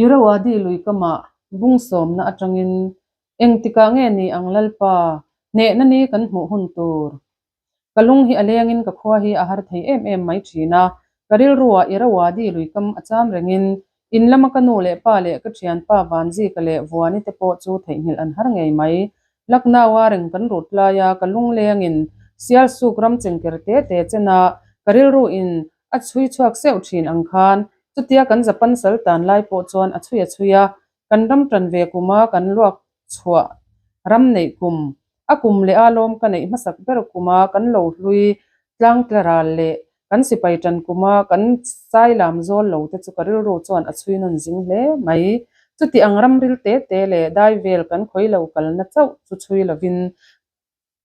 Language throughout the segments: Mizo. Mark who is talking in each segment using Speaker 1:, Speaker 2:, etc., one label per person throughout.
Speaker 1: Irrawaddy lui kamah bung sawmna atangin engtikah nge ni ang Lalpa hnehna ni kan hmuh hun tur? Ka lung hi a lengin ka khua hi a har thei em em mai thin a, ka rilruah Irrawaddy lui kam a cham rengin in lama ka nu leh pa leh ka thianpa Vanzika leh Vuani te pawh chu theihnghilh an har ngei mai. Lucknow-a reng kan rut laia ka lung lengin Sialsuk ram chengker te te chena ka rilruin A chhui chhuak seuh thin ang khan chutia kan Japan sal tan lai pawh chuan a chhui a chhui a, kan ram tan ve kuma kan luak chhuah ram neih kum, a kum leh a lawm ka neih hmasak ber kuma kan lo hlui tlang tla ral leh kan sipai tan kuma kan sai lam zawl lo te chu ka rilru chuan a chhui nawn zing hle mai. Chuti ang ram ril te te leh dai vel kan khawi lo kalna chauh chu chhui lovin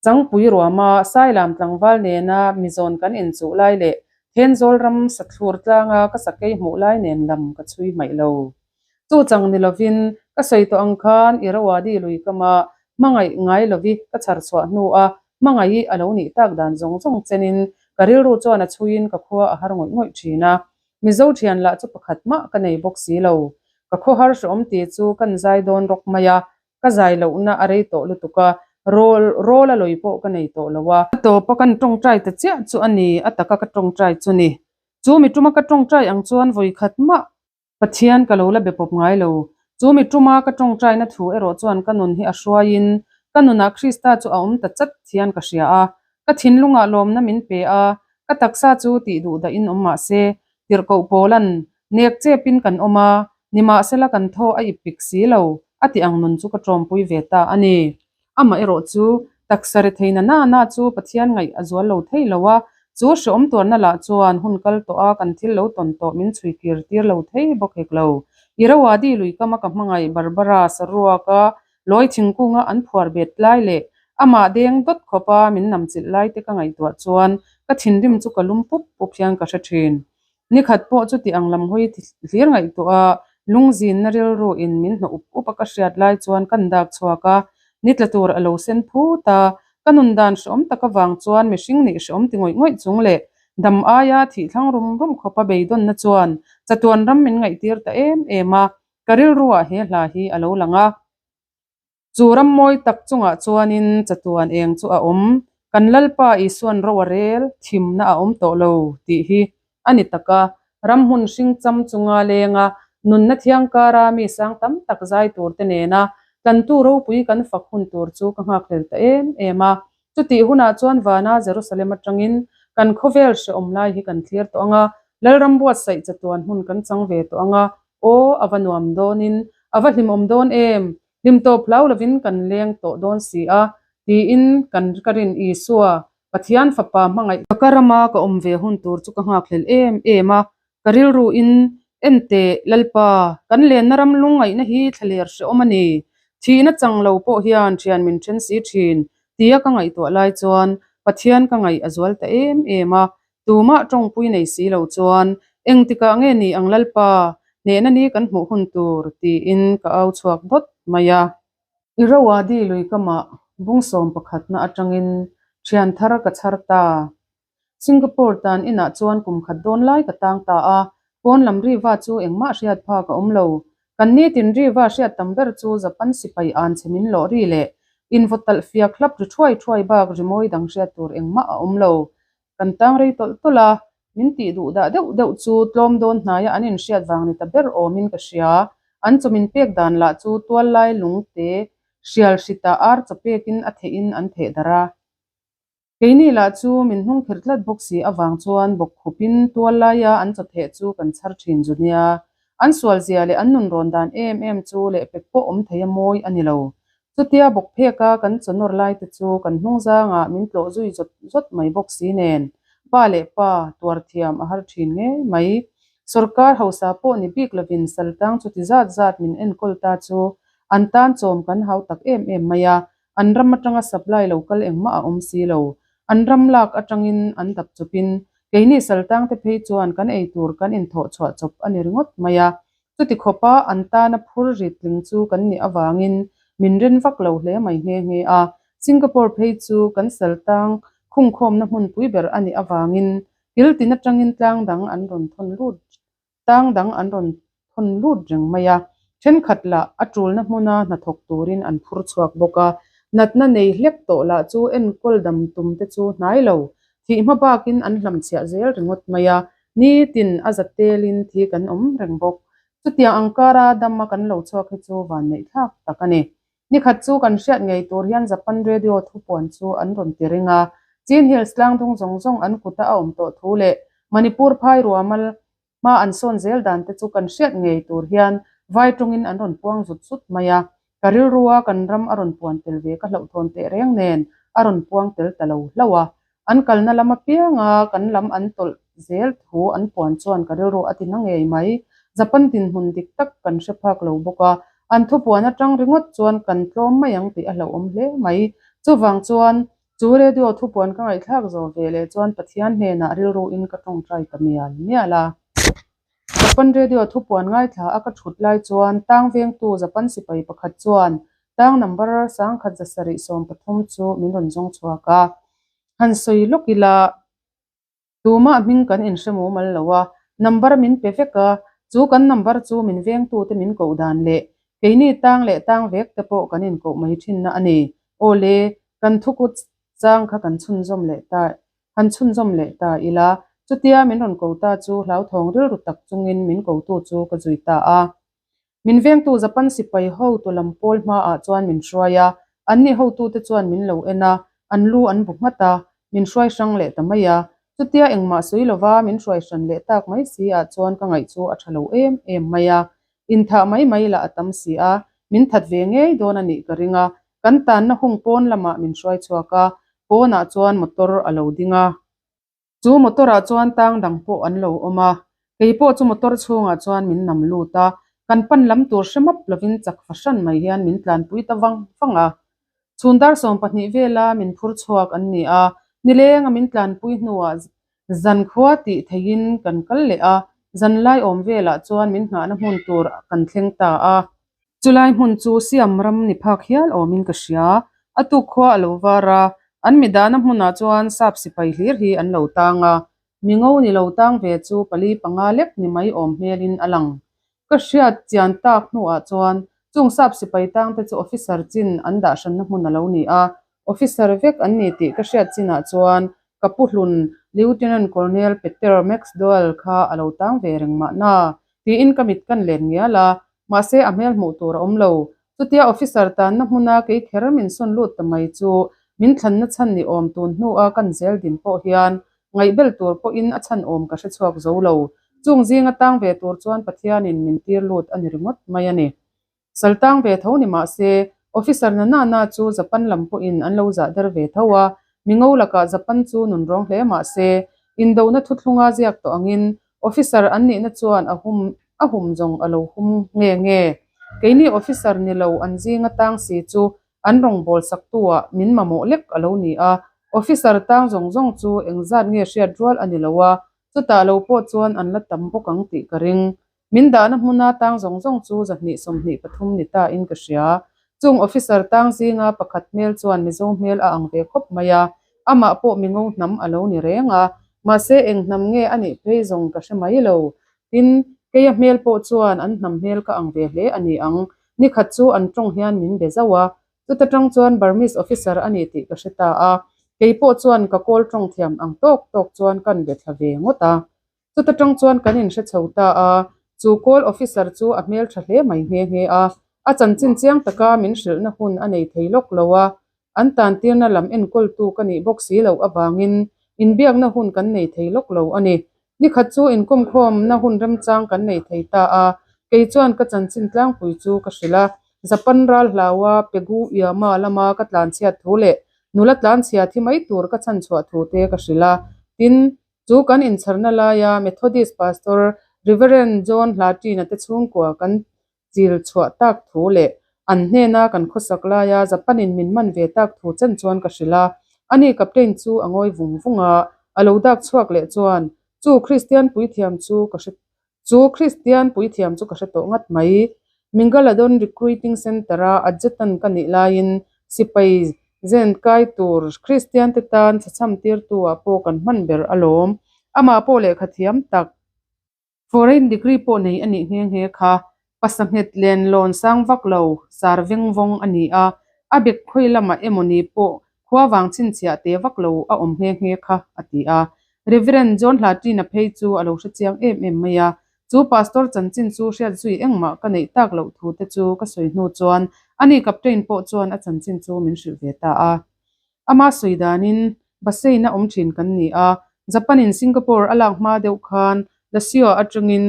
Speaker 1: Changpui ruama Sailam tlangval nena mizawn kan inchuh lai leh Thenzawl ram sathlur tlanga ka sakei hmuh lai nen lam ka chhui hmaih lo. Chu chang ni lovin ka sawi tawh ang khan Irrawaddy lui kama hmangaih ngai lovi ka chhar chhuah hnua hmangaih a lo nih tak dan zawng zawng chenin ka rilru chuan a chhuiin ka khua a har ngawih ngawih thin a. Mizo thian lah chu pakhat mah ka nei bawk si lo. Ka khawhar hreawm ti chu kan zai dawn rawk mai a, Ka zai lohna a rei tawh lutuk a, rawl rawl a lawi pawh ka nei tawh lo a. A tawpa kan tawngtai ta chiah chu a ni, a taka ka tawngtai chu ni. Chu mi tuma ka tawngtai ang chuan vawi khat mah Pathian ka lo la be pawp ngai lo. Chu mi tuma ka tawngtaina thu erawh chuan ka nun hi a hruaiin ka nunah Krista chu a awm ta chat hian ka hria a. Ka thinlungah lawmna min pe a, ka taksa chu tih duh dahin awm mah se, Tirhkoh Paula'n, Nek chepin kan awm a, nimahsela kan thaw a ip pik si lo, a ti ang nun chu ka tawmpui ve ta a ni. Amaherawh chu, taksa rethei na na na chu Pathian ngaih a zual lo thei lo a, chu hrehawm tuarna lah chuan hun kal tawh a kan thil lo tawn tawh min chhui kir tir lo thei bawk hek lo. Irrawaddy lui kama ka hmangaih Barbara saruaka Lawi thingkunga an phuar bet lai leh amah deng dawt khawpa min namchilh lai te ka ngaihtuah chuan ka thinrim chu ka lum pup pup hian ka hre thin. Nikhat pawh chuti ang lam hawi hlir ngaihtuah a, lungzinna rilru in min hnawh up up a ka hriat lai chuan kan dak chhuak a, ni tla tur a lo sen phut a, ka nun dan hreawm tak avang chuan mihring nih hreawm ti ngawih ngawih chung leh dam aia thih thlang rum rum khawpa beidawnna chuan chatuan ram min ngaihtir ta em em a, Ka rilruah he hla hi a lo lang a. Chu ram mawi tak chungah chuanin chatuan eng chu a awm, kan Lalpa Isuan ro a rel, thimna a awm tawh lo tih hi a ni tak a. Ram hmun hring cham chunga lenga nunna thiang kara mi sang tam tak zai turte nena tlantu ropui kan fak hun tur chu ka nghakhlel ta em em a. Chutih hunah chuan vana Jerusalem atangin kan khawvel hrehawm lai hi kan thlir tawh ang a, Lalram buatsaih chatuan hmun kan chang ve tawh ang a, aw a va nuam dawnin a va hlimawm dawn em, hlim tawp hlau lovin kan leng tawh dawn si a, tiin kan ka rin Isua, Pathian Fapa hmangaih ka rama ka awm ve hun tur chu ka nghakhlel em em a, Ka rilru in, Enteh, Lalpa, kan lenna ram lungngaihna hi thlaler hrehawm a ni. Thihna chang lo pawh hian thian min then si thin, tia ka ngaihtuah lai chuan Pathian ka ngaih a zual ta em em a. Tumah tawngpui nei si lo chuan, Engtikah nge ni ang Lalpa, hnehna ni kan hmuh hun tur, tiin ka au chhuak dawt mai a. Irrawaddy lui kamah bung sawm pakhatna atangin thian thar ka chhar ta. Singapore tan inah chuan kum khat dawn lai ka tang ta a, pawn lam riva chu engmah hriat phak a awm lo. Kan nitin riva hriat tam ber chu Japan sipai an chhe min lawh ri leh invaw talh fiak hlap ri thuai thuai bak rimawi dang hriat tur engmah a awm lo. Kan tang rei tawlh tawlh a, min tih duh dah deuh deuh chu tlawm dawn hnaia an inhriat vang ni ta ber awmin ka hria. An chaw min pek dan lah chu tual lai lung te hrial hritah ar chaw pekin a thehin an theh darh a. Keini lah chu min hnung khirh tlat bawk si avang chuan bawk khupin tual laia an chawtheh chu kan chhar thin zu nia. An sualzia leh an nun rawn dan em em chu lehpek pawh awm thei a mawi a ni lo. Chutia bawk pheka kan chaw nawr lai te chu kan hnung zangah min tlawh zui zawt zawt mai bawk si nen pa leh pa tuar thiam a har thin ngei mai. Sorkar hausa pawh ni bik lovin saltang chuti zat zat min enkawl ta chu an tan chawm kan hau tak em em mai a, An ram atanga supply lo kal engmah a awm si lo. An ram lak atangin an dap chawpin keini saltangte phei chuan kan ei tur kan inthawh chhuah chawp a ni ringawt mai a. Chuti khawpa an tana phur rit tling chu kan nih avangin min ren vak lo hle mai nghe nghe a. Singapore phei chu kan saltang khungkhawmna hmunpui ber a nih avangin kil tin atangin tlang dang an rawn thawn lut tang dang an rawn. thawn lut reng mai a, thenkhat lah a tulna hmuna hnathawk turin an phur chhuak bawk a, natna nei hlek tawh lah chu enkawl dam tum te chu hnai lo, thih hma bakin an hlamchhiah zel ringawt mai a, nitin a za telin thi kan awm reng bawk. Chutiang ang kara dama kan lo chhuak hi chu vanneih thlak tak a ni. Nikhat chu kan hriat ngei tur hian Japan radio thupuan chu an rawn ti ring a, Chin Hills tlangdung zawng zawng an kuta a awm tawh thu leh Manipur phai ruamal hma an sawn zel dan te chu kan hriat ngei tur hian vai tawngin an rawn puang zut zut mai a, ka rilrua kan ram a rawn puan tel ve ka hlauhthawn teh reng nen a rawn puang tel ta lo hlauh a. An kalna lam apianga kan lam an tawlh zel thu an puan chuan ka rilru a ti na ngei mai. Japan dinhmun dik tak kan hre phak lo bawk a, an thupuan atang ringawt chuan kan tlawm mai ang tih a hlauhawm hle mai. Chuvang chuan chu radio thupuan ka ngaihthlak zawh ve leh chuan Pathian hnenah rilruin ka tawngtai ta mial mial a. Japan radio thupuan ngaithla a ka thut lai chuan tang vengtu Japan sipai pakhat chuan tang number 1713 chu min rawn zawng chhuak a. Han sawi lawk ila, tumah hming kan inhre mumal lo a, number min pe vek a, chu kan number chu min vengtute min koh dan leh keini tang leh tang vek te pawh kan inkoh mai thinna a ni. Awle, kan thukut chang kha kan chhunzawm leh ta Han chhunzawm leh ta ila, chutia min rawn ko ta chu hlauthawng rilru tak chungin min kotu chu ka zui ta a. Min vengtu Japan sipai hotu lam pawl hmaah chuan min hruai a, anni hotute chuan min lo en a, an lu an bu nghat a, min hruai hrang leh ta mai a. Chutia engmah sawi lova min hruai hran leh tak mai si ah chuan ka ngaih chu a tha lo em em mai a. Inthah mai mai lah a tam si a, min that ve ngei dawn a nih ka ring a, kan tanna hung pawn lamah min hruai chhuak a, Pawnah chuan motor a lo ding a, chu motor ah chuan tang dang pawh an lo awm a, kei pawh chu motor chhungah chuan min nam lut a, kan pan lam tur hre map lovin chak fahran mai hian min tlanpui ta vang vang a. Chhun dar 20 vela min phur chhuak an ni a, nileng a min tlanpui hnuah zankhua tih theihin kan kal leh a, zanlai awm velah chuan min nghahna hmun tur kan thleng ta a. Chulai hmun chu Siam ram ni phak hial awmin ka hria. A tuk khua a lo var a, an mi dahna hmunah chuan sap sipai hlir hi an lo tang a. Mi ngo ni lo tang ve chu pali panga lek ni mai awm hmelin a lang. Ka hriat chian tak hnuah chuan chung sap sipai tangte chu officer chin an dah hranna hmun a lo ni a. Officer vek an ni tih ka hriat chinah chuan ka pu hlun Lieutenant Colonel Peter Maxdowell kha a lo tang ve reng mahna tiin ka mit kan len ngial a. Mahse, a hmel hmuh tur a awm lo. Chutia officer tanna hmuna kei kher min sawn lut ta mai chu min thlanna chhan ni awm tun hnua kan zel din pawh hian ngaihbel tur pawhin a chhan awm ka hre chhuak zo lo. Chung zinga tang ve tur chuan Pathianin min tir lut a ni ringawt mai a ni. Sal tang ve tho ni mahse, officer na na na chu Japan lam pawhin an lo zah der ve tho a, mingo lakah Japan chu nunrawng hle mahse, indona thuthlunga ziak tawh angin Officer an nihna chuan a hum a hum zawng a lo hum nge nge. Keini officer ni lo an zinga tang si chu an rawngbâwl saktu-ah min mamawh lek a lo ni a. Officer tang zawng zawng chu engzat nge hriat rual a ni lo a, chutah lo pawh chuan an la tam bawk ang tih ka ring. Min dahna hmuna tang zawng zawng chu 223 ni ta in ka hria. Chung officer tang zinga pakhat hmel chuan Mizo hmel a ang ve khawp mai a, amah pawh mingo hnam a lo ni reng a, mahse eng hnam nge a nih phei zawng ka hre mai lo. Tin, keia hmel pawh chuan an hnam hmel ka ang ve hle a ni ang. Nikhat chu an tawng hian min be zauh a, chuta tang chuan Burmese officer a ni tih ka hre ta a, kei pawh chuan ka kawl tawng thiam ang tawk tawk chuan kan be thla ve ngawt a. Chuta tang chuan kan inhre chho ta a, chu kawl officer chu a hmel tha hle mai nghe nghe a, a chanchin chiang taka min hrilhna hun a nei thei lawk lo a, an tantirna lam enkawltu ka nih bawk si loh avangin inbiakna hun kan nei thei lawk lo a ni. Nikhat chu inkawmkhawmna hun remchang kan nei thei ta a, kei chuan ka chanchin tlangpui chu ka hrilh a, Japan ral hlaua Pegu Yama lama ka tlanchhiat thu leh nula tlanchhia thi mai tur ka chhanchhuah thu te ka hrilh a, tin, Chu kan inchharna laia Methodist Pastor Reverend John Hlatina te chhungkua kan chil chhuah tak thu leh an hnena kan khawsak laia Japanin min man ve tak thu chen chuan ka hrilh a. Ani Captain chu a ngawi vung vung a, a lo dak chhuak leh chuan chu Kristian puithiam chu ka hre Chu Kristian puithiam chu ka hre tawh ngat mai. Mingaladon Recruiting Centre-a adjutant ka nih laiin sipai zen kai tur Kristian te tan chhachham tirtu ah pawh kan hman ber alawm. Amah pawh lehkha thiam tak. Foreign degree pawh nei a nih nghe nghe kha. Pasa nghet len lawn sang vak lo, sar veng vawng a ni a, a bek khawi lamah emaw ni pawh khua vang chhinchhiah te vak lo a awm nghe nghe kha, a ti a. Reverend John Hlaṭina phei chu a lo hrechiang em em mai a, chu pastor chanchin chu hriat zui engmah ka neih tak loh thu te chu ka sawi hnu chuan ani captain pawh chuan a chanchin chu min hrilh ve ta a. Ama sawi danin Bassein a awm thin kan ni a, Japan-in Singapore a lak hma deuh khan Lasio atangin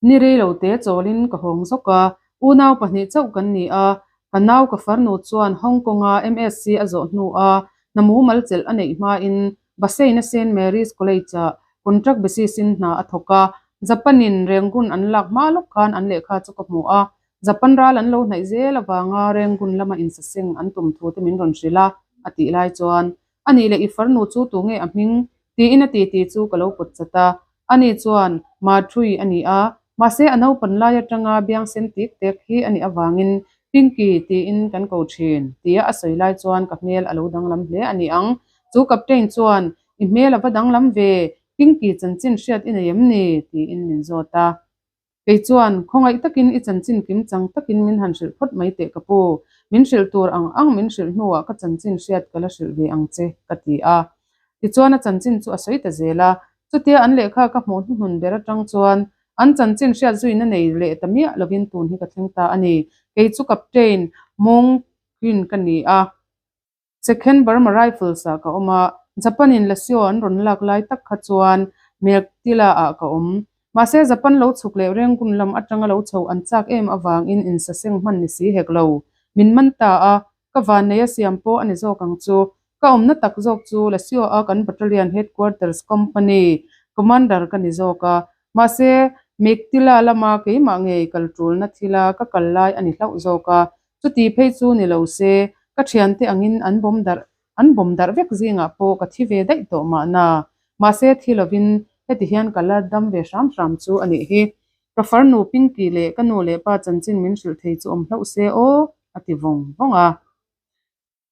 Speaker 1: Ni rei lo te chawlin ka hawng zawk a, unau pahnih chauh kan ni a, ka nau ka farnu chuan Hong Kong-a MSc a zawh hnu a hna mumal chelh a neih hmain Bassein-a Saint Mary's College-ah contract basis-in hna a thawk a, Japan-in Rangoon an lak hma lawk khan an lehkha chu ka hmu a, Japan ral an lo hnaih zel avanga Rangoon lama insaseng an tum thu te min rawn hrilh a, a tih lai chuan A nih leh i farnu chu tu nge a hming? tiin a titi chu ka lo pawt chat a. Ani chuan Mathui a ni a, mahse a naupan lai atanga biang sen tik tek hi a nih avangin Pinky tiin kan ko thin tia a sawi lai chuan ka hmel a lo danglam hle a ni ang. Chu captain chuan I hmel a va danglam ve, Pinky chanchin hriat i nei em ni? tiin min zawt a. Kei chuan, Khawngaih takin i chanchin kim chang takin min han hrilh phawt mai teh ka pu. Min hrilh tur ang ang min hrilh hnuah ka chanchin hriat ka la hrilh ve ang che, ka ti a. Tichuan a chanchin chu a sawi ta zel a. Chutia an lehkha ka hmuh hnuhnun ber atang chuan an chanchin hriat zuina nei leh ta miah lovin tun hi ka thleng ta a ni. Kei chu Captain Mong Quinn ka ni a. Second Burma Rifles ah ka awm a, Japan in Lasio an rawn lak lai tak kha chuan Melktila ah ka awm. Mahse Japan lo chhuk leh Rangoon lam atanga lo chho an chak em avangin insaseng hman ni si hek lo. Min man ta a, ka vannei a siam pawh a ni zawk ang chu. Ka awmna tak zawk chu Lasio a kan Battalion Headquarters Company Commander ka ni zawk a. Mahse Melktila lama keimah ngei kal tulna thila ka kal lai a ni hlauh zawk a. Chuti phei chu ni lo se, ka thiante angin an bawm darh an bawm darh vek zingah pawh ka thi ve daih tawh mahna. Mahse thi lovin heti hian ka la dam ve hram hram chu a nih hi. Ka farnu Pinky leh ka nu leh pa chanchin min hrilh thei chu awm hlauh se aw, a ti vawng vawng a.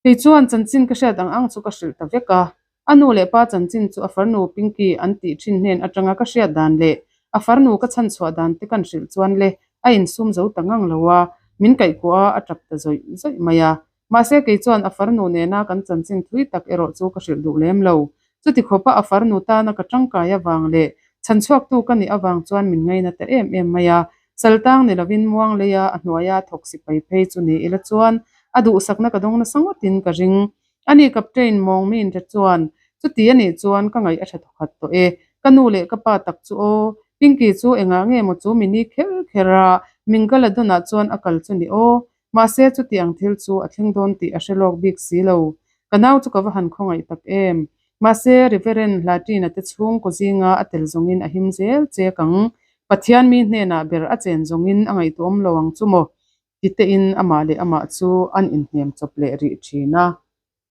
Speaker 1: Kei chuan chanchin ka hriat ang ang chu ka hrilh ta vek a. A nu leh pa chanchin chu a farnu Pinky an tih thin hnen atanga ka hriat dan leh a farnu ka chhan chhuah dan te kan hrilh chuan le a insum zo ta ngang lo a, min kaihkuah a a tap ta zawih zawih mai a. Mahse kei chuan a farnu nena kan chanchin thui tak erawh chu ka hrilh duh lem lo. Chuti khawpa a farnu tana ka tangkai avang leh chhanchhuaktu ka nih avang chuan min ngaina ta em em mai a. Saltang ni lovin muang leia a hnuaia thawk sipai phei chu ni ila chuan a duhsakna ka dawng nasa ngawtin ka ring. Ani Captain mawng min te chuan chuti a nih chuan ka ngaih a tha thawkhat tawh e. Ka nu leh ka pa tak chu aw. Pinky chu engah nge maw chu mini kher kher a, Mingaladon-ah chuan a kal chu ni aw. Mahse chuti ang thil chu a thleng dawn tih a hre lawk bik si lo. Ka nau chu ka va han khawngaih tak em. Mahse Reverend Hlaṭina te chhungkaw zinga a tel zawngin a him zel chek ang. Pathian mi hnenah ber a chen zawngin a ngaihtuahawm lo ang chu maw? Titein amah leh amah chu an inhnem chawp leh rih thin a.